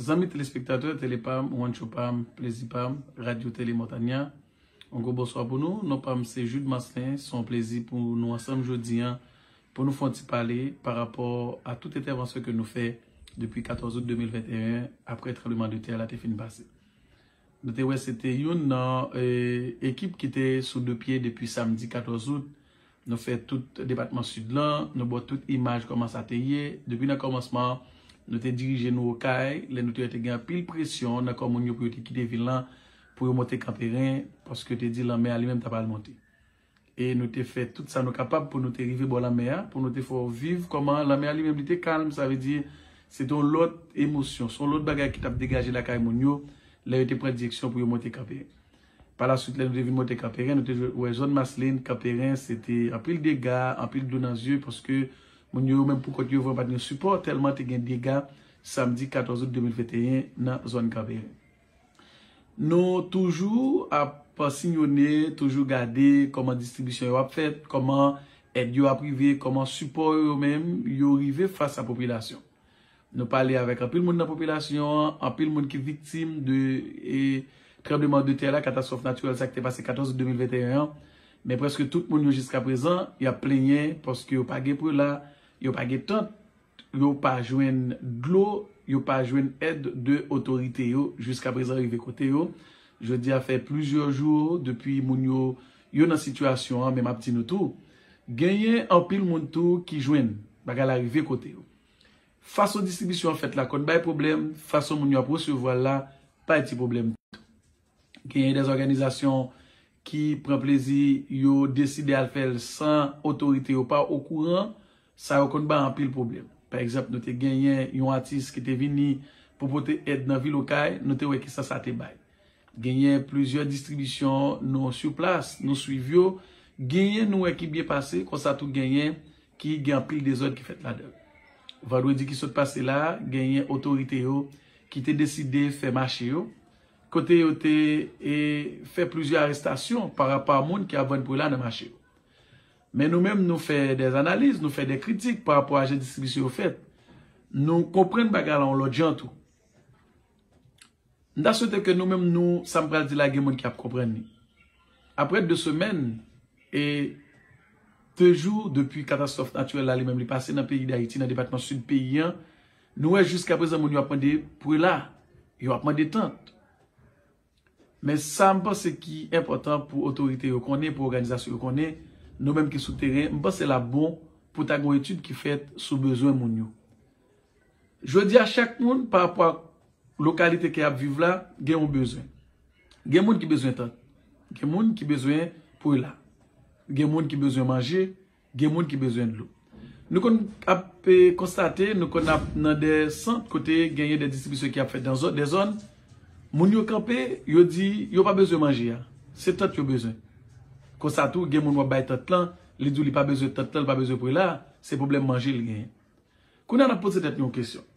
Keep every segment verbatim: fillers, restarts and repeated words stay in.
Zanmi telespektatè, tele pa m, wancho pa m, plezi pa m, Radyo Tele Montagna, yon gwo bonswa pou nou. Non pa m se Jude Marcelin, se yon plezi pou nou ansanm jodi an, pou nou fè yon ti pale pa rapò a tout entèvansyon ke nou fè depi katòz out de mil venteyen, apre tranbleman de tè la te fin pase. Nou te wè se te youn nan eh, ekip ki te sou de pye depi samdi katòz out. Nou fè tout depatman Sid lan, nou ba w tout imaj kòman sa te ye. Depi nan kòmansman, nou te dirije nou Okay, lè nou te wè te gen anpil presyon nan kò moun yo pou yo te kite vil lan, pou yo monte Kanperen, paske yo te di lanmè a li menm t ap al monte. E nou te fè tout sa nou kapab pou nou te rive bò lanmè a, pou nou te fè w viv kòman lanmè a li menm li te kalm, sa vle di se te yon lòt emosyon, se yon lòt bagay ki t ap degaje lakay moun yo lè yo te pran direksyon pou yo monte Kanperen. Pa la swit, lè nou te vin monte Kanperen, nou te wè zòn Maslin, Kanperen, se te anpil dega, anpil dlo nan zye, paske moun yo menm pou kont yo vre pa t gen sipò, tèlman te gen dega samdi katòz out de mil venteyen nan zòn Kanperen. Nou toujou ap sinyone, toujou gade kòman distribisyon yo ap fèt, kòman èd yo ap rive, kòman sipò yo menm yo rive fas a popilasyon. Nou pale avèk anpil moun nan popilasyon an, anpil moun ki viktim de e, tranbleman de tè la, katastwòf natirèl sa ki te pase katòz out de mil venteyen an. Men prèske tout moun yo jiska prezan, y ap plenyen paske yo pa gen prela, yo pa gen tant, yo pa jwenn dlo, yo pa jwenn èd de otorite yo jiska prezan rive kote yo. Jodi a fè plizyè jou depi moun yo yo nan sitiyasyon an, men m ap di nou tou, genyen anpil moun tou ki jwenn bagay la rive kote yo. Fason distribisyon an fèt la konn bay pwoblèm, fason moun yo ap resevwa l la bay ti pwoblèm tou. Genyen de òganizasyon ki pran plezi yo deside al fè l san otorite yo pa okouran, sa yo konn bay anpil pwoblèm. Pa egzanp, nou te genyen yon atis ki te vini pou pote èd nan vil Okay, nou te wè kisa sa te bay. Genyen plizyè distribisyon nou sou plas, nou swiv yo. Genyen nou wè ki byen pase, konsa tou genyen ki gen anpil dezòd ki fèt ladan l. Vandredi ki sot pase la, genyen otorite yo ki te deside fè mache yo, kote yo te e, fè plizyè arestasyon pa rapò a moun ki ap vann prela nan mache yo. Men nou menm, nou fè de analiz, nou fè de kritik pa rapò a jan distribisyon yo fèt. Nou konprann bagay la yon lòt jan tou. M ta swete ke nou menm, nou, sa m pral di la, gen moun ki ap konprann li. Apre de semèn e de jou depi katastwòf natirèl la li menm li pase nan peyi Dayiti, nan depatman Sid peyi an, nou wè jiska prezan moun yo ap mande prela, yo ap mande tant. Men sa m panse ki enpòtan pou otorite yo konnen, pou òganizasyon yo konnen, nou menm ki sou teren, m panse l ap bon pou ta gen yon etid ki fèt sou bezwen moun yo. Jodi a, chak moun, pa rapò a lokalite ke y ap viv la, gen yon bezwen. Gen moun ki bezwen tant. Gen moun ki bezwen prela. Gen moun ki bezwen manje. Gen moun ki bezwen dlo. Nou konn ap e, konstate, nou konn ap nan de sant kote genyen de distribisyon ki ap fèt nan zòn, de zòn. Moun yo kanpe, yo di yo pa bezwen manje a. Se tant yo bezwen. Konsa tou, gen moun w ap bay tant lan, li di w li pa bezwen tant lan, li pa bezwen prela, se pwoblèm manje li genyen. Kounye a n ap poze tèt nou yon kesyon.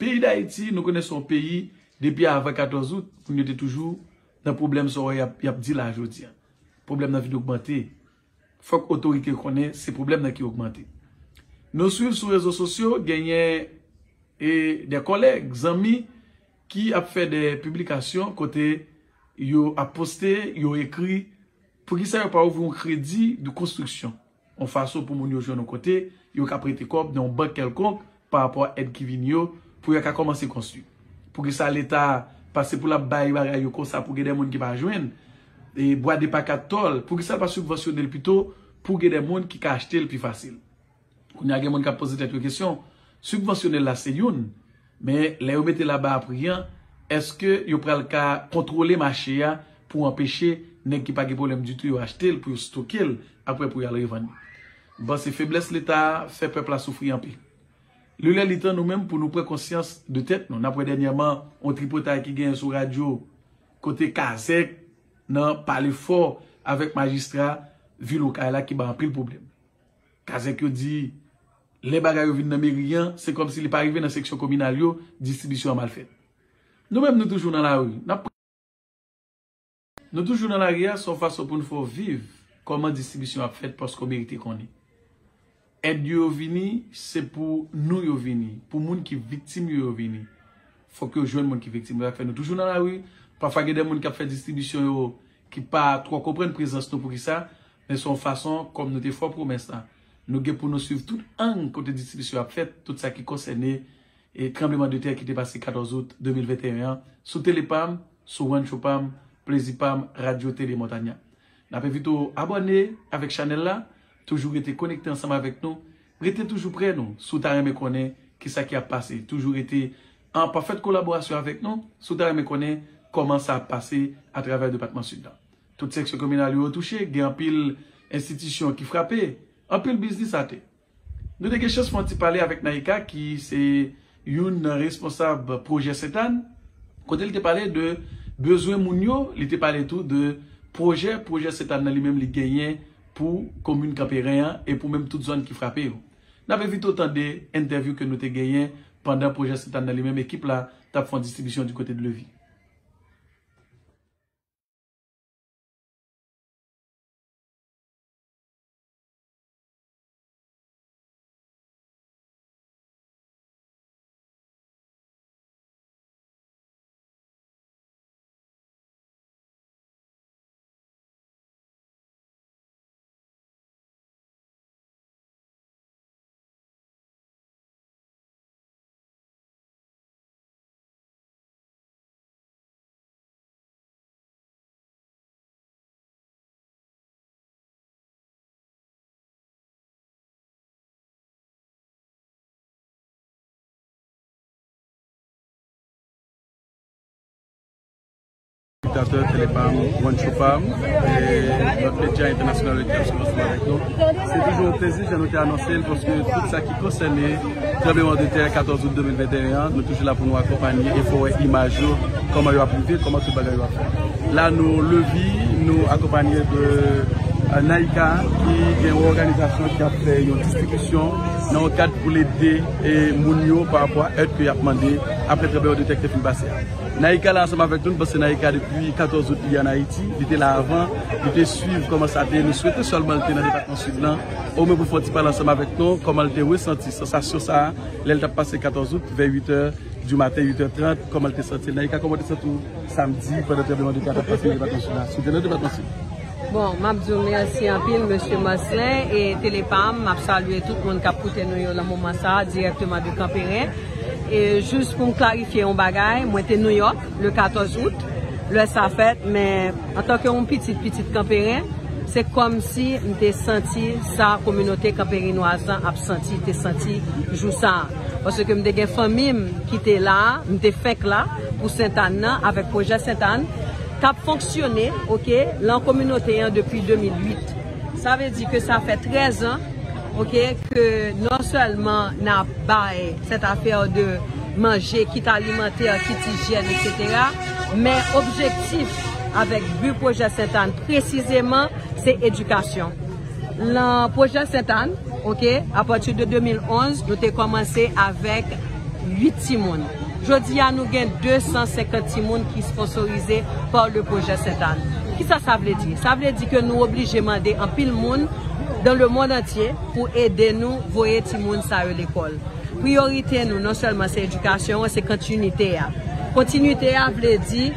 Peyi Dayiti, nou konnen se yon peyi, depi avan katòz out, moun yo te toujou nan pwoblèm sa w wè y ap, y ap di la jodi a. Pwoblèm nan vin ogmante. Fòk otorite yo konnen se pwoblèm nan ki ogmante. Nou swiv sou rezo sosyo, genyen e, de kòlèg, zanmi, ki ap fè de piblikasyon kote yo ap poste, yo ekri, poukisa yo pa ouvri yon kredi de konstriksyon? Yon fason pou moun yo jwenn yon kote, yo ka prete kòb nan yon bank kèlkonk pa rapò a èd ki vini yo, pou yo ka kòmanse konstwi. Poukisa Leta pase pou l ap bay bagay yo konsa pou gen de moun ki pa jwenn? E bwa de pa kat tòl, poukisa l pa sibvansyone l pito pou gen de moun ki ka achte l pi fasil? Kounye a gen moun k ap poze tèt yo kesyon, sibvansyone l la se youn, men lè yo mete l aba a pri an, èske yo pral ka kontwole mache a pou anpeche nèg ki pa gen pwoblèm ditou yo achte l pou yo stoke l apre pou y al revann li? M panse feblès Leta a fè pèp la soufri anpil. Li lè li tan nou menm pou nou pran konsyans de tèt nou. N ap wè dènyèman yon tripotay ki genyen sou radyo kote Kazèk nan pale fò avèk majistra vil Okay la ki bay anpil pwoblèm. Kazèk yo di lè bagay yo vin nan meri an, se kòmsi li pa rive nan seksyon kominal yo, distribisyon an mal fèt. Nou menm nou toujou nan lari. N ap Nou toujou nan lari a, se yon fason pou n fè w viv kòman distribisyon ap fèt paske w merite konnen. Èd yo yo vini, se pou nou yo vini, pou moun ki viktim yo yo vini. fòk yo jwenn moun ki viktim yo. Sa fè nou toujou nan lari. Pafwa gen de moun k ap fè distribisyon yo ki pa twò konprann prezans nou poukisa, men se yon fason kòm nou te fè pwomès la. Nou gen pou nou swiv tout ang kote distribisyon ap fèt, tout sa ki konsène e tranbleman de tè ki te pase katòz out de mil venteyen an, sou tele pa m, sou One Show pa m, Plezi pa m, Radyo Tele Montagna. N ap envite w abòne avèk chanèl la, toujou rete konekte ansanm avèk nou, rete toujou prè nou, si w ta renmen konnen kisa ki ap pase, toujou rete an pafèt kolaborasyon avèk nou, si w ta renmen konnen kòman sa ap pase atravè depatman Sid la. Tout seksyon kominal yo touche, gen anpil enstitisyon ki frape, anpil biznis atè. Nou te gen chans fè yon ti pale avèk Naïka, ki se youn nan responsab pwojè Sentàn, kote li te pale de bezwen moun yo, li te pale tou de pwojè, pwojè Sentàn nan li menm li genyen pou komin Kanperen an e pou menm tout zòn ki frape yo. N ap envite w tande entèvyou ke nou te genyen pandan pwojè Sentàn nan li menm ekip la t ap fè yon distribisyon di kote de Levi. Diktatè, Tele pa m, One Show pa m, e lòt medya entènasyonal yo ki ap swiv ansanm avèk nou. Se toujou yon plezi, jan nou te anonse l, paske tout sa ki konsène tranbleman de tè katòz out de mil venteyen an, nou toujou la pou nou akonpanye e fè w wè imaj yo, kòman yo ap rive, kòman tout bagay yo ap fèt. La, nou Levi, nou akonpanye de, euh, Naïka, ki gen yon òganizasyon ki ap fè yon distribisyon nan yon kad pou l ede, e, moun yo pa rapò a èd ke y ap mande apre tranbleman de tè ki te fin pase a. Naïka la ansanm avèk nou, nou panse Naïka depi katòz out li ann Ayiti, li te la avan, li te swiv kòman sa te ye, nou swete sèlman li te nan depatman Sid lan, omwen pou fè yon ti pale ansanm avèk nou, kòman li te resanti sansasyon sa a, lè l t ap pase katòz out, vè uit è di maten, uit è trant, kòman li te santi l? Naïka, kòman w te santi w samdi pandan tranbleman de tè a t ap pase nan depatman Sid la? Si w te nan depatman Sid. Bon, m ap di w mèsi anpil, mesye Marcelin, e Tele pa m, m ap salye tout moun k ap koute nou yo nan moman sa a, dirèkteman de Kanperen. E jis pou m klarifye yon bagay, mwen te Nouyòk, le katòz out, lè sa fèt, men antanke yon pitit, pitit Kanperen, se kòmsi m te santi sa kominote kanperinwaz lan ap santi, te santi jou sa a. Paske m te gen fanmi m ki te la a, m te fenk la pou Sentàn nan, avèk pwojè Sentàn, k ap fonksyone, oke, lan kominote an depi de mil uit. Sa vle di ke sa fè trèz an, oke, ke non sèlman n ap bay sèt afè de manje, kit alimantè, kit ijyèn, etsetera, men objektif avèk bi pwojè Sentàn presizeman, se edikasyon. Lan pwojè Sentàn, oke, apati de de mil onz, nou te kòmanse avèk uit timoun. Jodi a, nou gen de san senkant timoun ki sponsorize pa le pwojè Sentàn. Kisa sa vle di? Sa vle di ke nou oblije mande anpil moun dans le monde entier pou ede nou voye timoun sa yo lekòl. Priyorite nou, non sèlman se edikasyon an, se kontinite a. Kontinite a vle di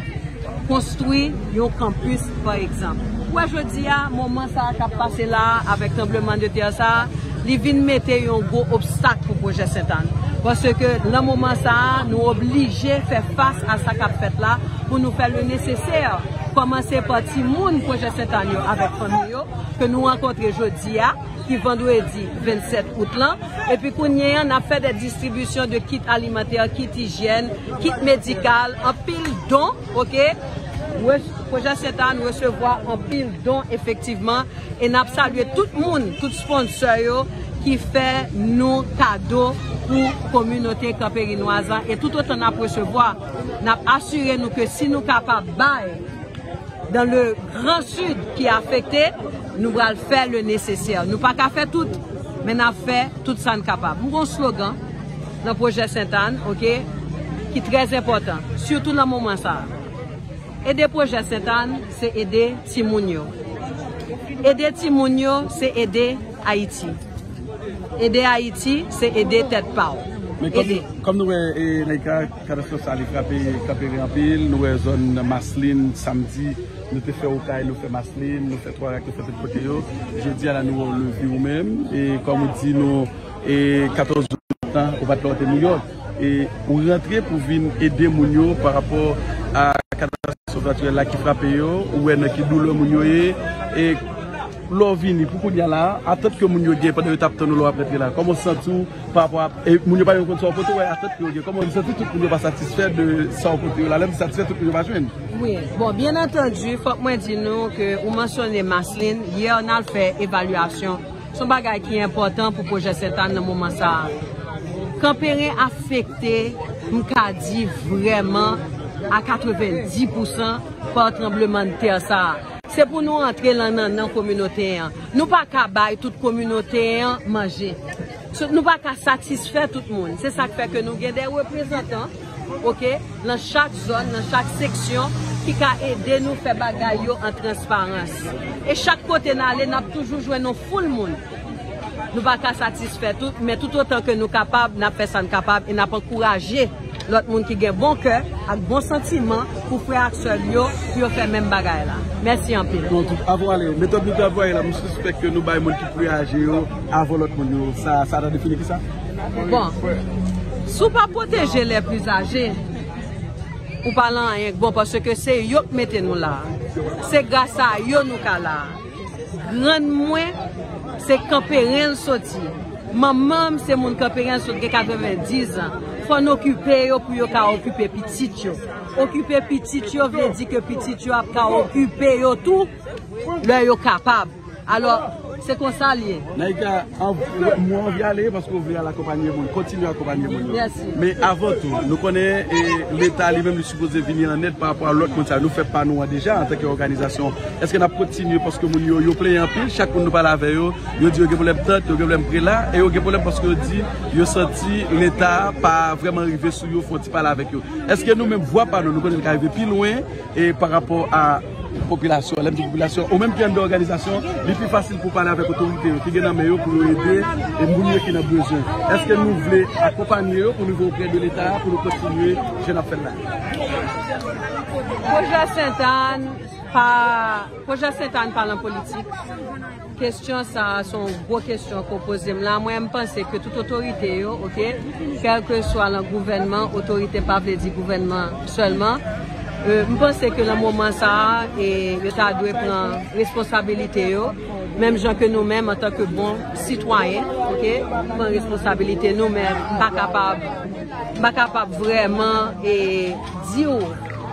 konstwi yon kanpis, pa egzanp. Ou wè jodi a, moman sa a k ap pase la a, avèk tranbleman de tè sa a, li vin mete yon gwo obstak pou pwojè Sentàn. Paske nan moman sa a, nou oblije fè fas a sa k ap fèt la pou nou fè le nesesè. Kòmanse pa timoun pwojè Sentàn yo avèk fanmi yo, ke nou rankontre jodi a, ki vandredi vennsèt out lan. Epi kounye a, n ap fè de distribisyon de kit alimantè, kit ijyèn, kit medikal, anpil don, oke? Re-, pwojè Sentàn resevwa anpil don, efektivman. E n ap salye tout moun, tout sponsor yo ki fè nou kado pou kominote kanperinwaz la. E toutotan n ap resevwa, n ap asire nou ke si nou kapab bay dans le Grand Sud ki afekte, nou pral fè le nesesè. Nou pa ka fè tout, men n ap fè tout sa n kapab. M gon slogan nan pwojè Sentàn, oke, ki trè enpòtan, sitou nan moman sa a. Ede pwojè Sentàn, se ede timoun yo. Ede timoun yo, se ede Ayiti. Ede Ayiti, se ede tèt pa w. Kòm, kòm nou wè, e, Naïka, katastwòf sa li frape Kanperen anpil. Nou wè zòn Maslin, samdi, nou te fè Okay, nou fè Maslin, nou fè Twarak, nou fè tout kote yo. Jodi a la, nou wè w leve ou menm. E kòm ou di nou, e katòz jou tan, ou pa t la, ou te Nouyòk. E ou rantre pou vin ede moun yo pa rapò a katastwòf natirèl la ki frape yo, ou wè nan ki doulè moun yo ye. E lè w vini pou kounye a la, atant ke moun yo gen pandan yo t ap tann ou lè w ap rantre la, kòman w santi w pa rapò a, e moun yo pa menm konn sa w pote, w wè atant ke yo gen, kòman w santi tout moun yo pa satisfè de sa w pote yo la, lè m di satisfè, tout moun yo pa jwenn. Wi, bon, byen antandi, fòk mwen di nou ke ou mansyone Maslin, yè n al fè evalyasyon. Se yon bagay ki enpòtan pou pwojè Sentàn nan moman sa a. Kanperen afekte, m ka di vrèman, a katrevenndis pousan pa tranblemanntè sa a. Se pou nou antre lan nannan kominote an. Nou pa ka bay tout kominote an manje. So, nou pa ka satisfè tout moun. Se sa k fè ke nou gen de reprezantan, oke, nan chak zòn, nan chak seksyon, ki ka ede nou fè bagay yo an transparans. E chak kote n ale, n ap toujou jwenn yon foul moun. Nou pa ka satisfè tout, men toutotan ke nou kapab, n ap fè sa n kapab e n ap ankouraje lòt moun ki gen bon kè ak bon santiman pou frè ak sè l yo, pou yo fè menm bagay la. Mèsi anpil. Donk, avan w ale, metòd nou te ap voye la, m sispèk ke nou bay moun ki plijaje yo avan lòt moun yo. Sa, sa ta defini ki sa? Bon, si w pa pwoteje lè plijaje, ou pa lan anyen k bon, paske se yo k mete nou la. Se gras a yo nou ka la. Grann mwen, se Kanperen l soti. Manman m, se moun Kanperen l sot, gen katrevenndis an. Fò n okipe yo pou yo ka okipe pitit yo. Okipe pitit yo vle di ke pitit yo ap ka okipe yo tou lè yo kapab. Alò, se konsa l ye. Naïka, an, mwen anvi ale paske w vle al akonpanye moun. Kontinye akonpanye moun yo. Mèsi. Men avan tou, nou konnen, e, Leta li menm li sipoze vini an èd pa rapò a lòt moun sa yo. Nou fè pa nou an deja antanke òganizasyon. Èske n ap kontinye paske moun yo, yo plenyen anpil, chak moun nou pale avè yo, yo di yo gen pwoblèm tant, yo gen pwoblèm prela, e yo gen pwoblèm paske yo di yo santi Leta pa vrèman rive sou yo, fè yon ti pale avèk yo. Èske nou menm vwa pa nou, nou konnen l ka rive pi lwen, e pa rapò a popilasyon, lè m di popilasyon, ou menm ki anndan òganizasyon, li pi fasil pou pale avèk otorite yo, ki gen nan men yo pou yo ede, e moun yo ki nan bezwen. Èske nou vle akonpanye yo pou nou rive oprè de Leta, pou nou kontinye jan n ap fè l la? Pwojè Sentàn pa, pwojè Sentàn pa lan politik. Kesyon sa a se yon gwo kesyon ke w poze m la. Mwen, m panse ke tout otorite yo, oke, kèlkeswa lan gouvènman, otorite pa vle di gouvènman sèlman. E, m panse ke lan moman sa a, e, yo ta dwe pran responsabilite yo, menm jan ke nou menm, antanke bon sitwayen, oke, pran responsabilite nou, men m pa kapab, m pa kapab vrèman, e, di w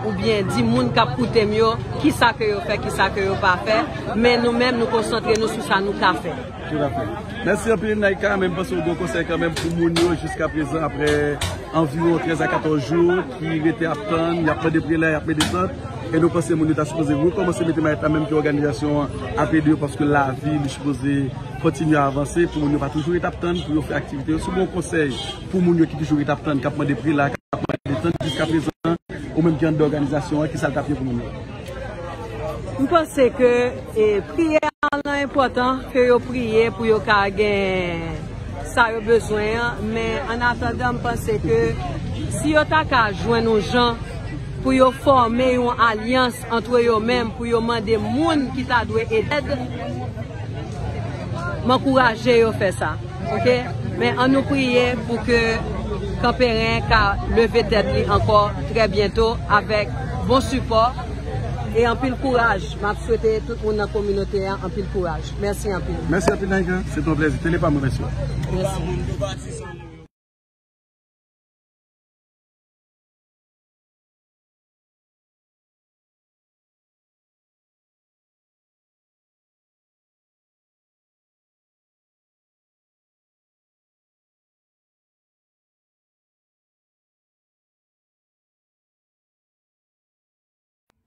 oubyen di moun k ap koute m yo, kisa ke yo fè, kisa ke yo pa fè, men nou menm, nou konsantre nou sou sa nou ka fè. Toutafè. Mèsi anpil, Naïka, men m panse w gen yon konsèy kanmenm pou moun yo jiska prezan, aprè anviwon trèz a katòz jou, ki rete ap tann, y ap mande prela, y ap mande tant, e nou panse moun yo ta sipoze rekòmanse mete mayèt la, menm ke òganizasyon an ap ede yo, paske lavi, li sipoze kontinye avanse, pou moun yo pa toujou ret ap tann, pou yo fè aktivite yo. Si w gen yon konsèy pou moun yo ki toujou ret ap tann, k ap mande prela, k ap mande tant jiska prezan, ou menm ki anndan òganizasyon an, kisa l t ap ye pou moun yo? M panse ke, e, priyè a lan enpòtan, ke yo priye pou yo ka gen sa yo bezwen an, men annatandan, m panse ke si yo ta ka jwenn yon jan pou yo fòme yon alyans ant yo menm, pou yo mande moun ki ta dwe ede, m ankouraje yo fè sa. Oke? Men ann nou priye pou ke Kanperen ka leve tèt li ankò trè byento avèk bon sipò e anpil kouraj. M ap swete tout moun nan kominote a anpil kouraj. Mèsi anpil. Mèsi anpil, Naïka. Se te yon plèzi. Tele pa m remèsye w. Mèsi.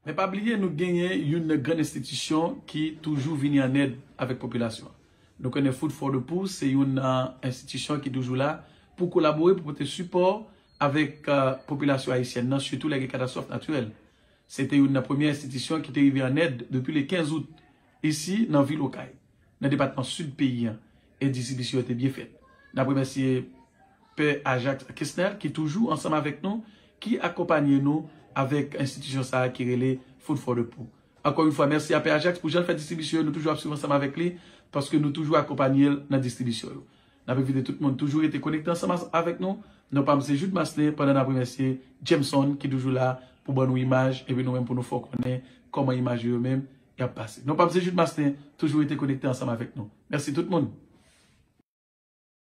Men pa bliye, nou genyen youn nan grann enstitisyon ki toujou vini an èd avèk popilasyon an. Nou konnen Food for the Poor se youn nan enstitisyon ki toujou la pou kolabore, pou pote sipò avèk, euh, popilasyon ayisyèn nan, sitou lè gen katastwòf natirèl. Se te youn nan premye enstitisyon ki te rive an èd depi le kenz out, isi nan vil Okay, nan depatman Sid peyi an, e distribisyon yo te byen fèt. N ap remèsye Pè Ajax Kesnel, ki toujou ansanm avèk nou, ki akonpanye nou avèk enstitisyon sa a ki rele Food for the Poor. Ankò yon fwa, mèsi a Pè Ajax pou jan l fè distribisyon yo, nou toujou ap swiv ansanm avèk li, paske nou toujou akonpanye l nan distribisyon yo. N ap envite tout moun toujou rete konekte ansanm as- avèk nou. Non pa m se Jude Maslin, pandan n ap remèsye Jameson ki toujou la pou ban nou imaj, epi nou menm pou nou fè w konnen kòman imaj yo menm y ap pase. Non pa m se Jude Maslin, toujou rete konekte ansanm avèk nou. Mèsi tout moun.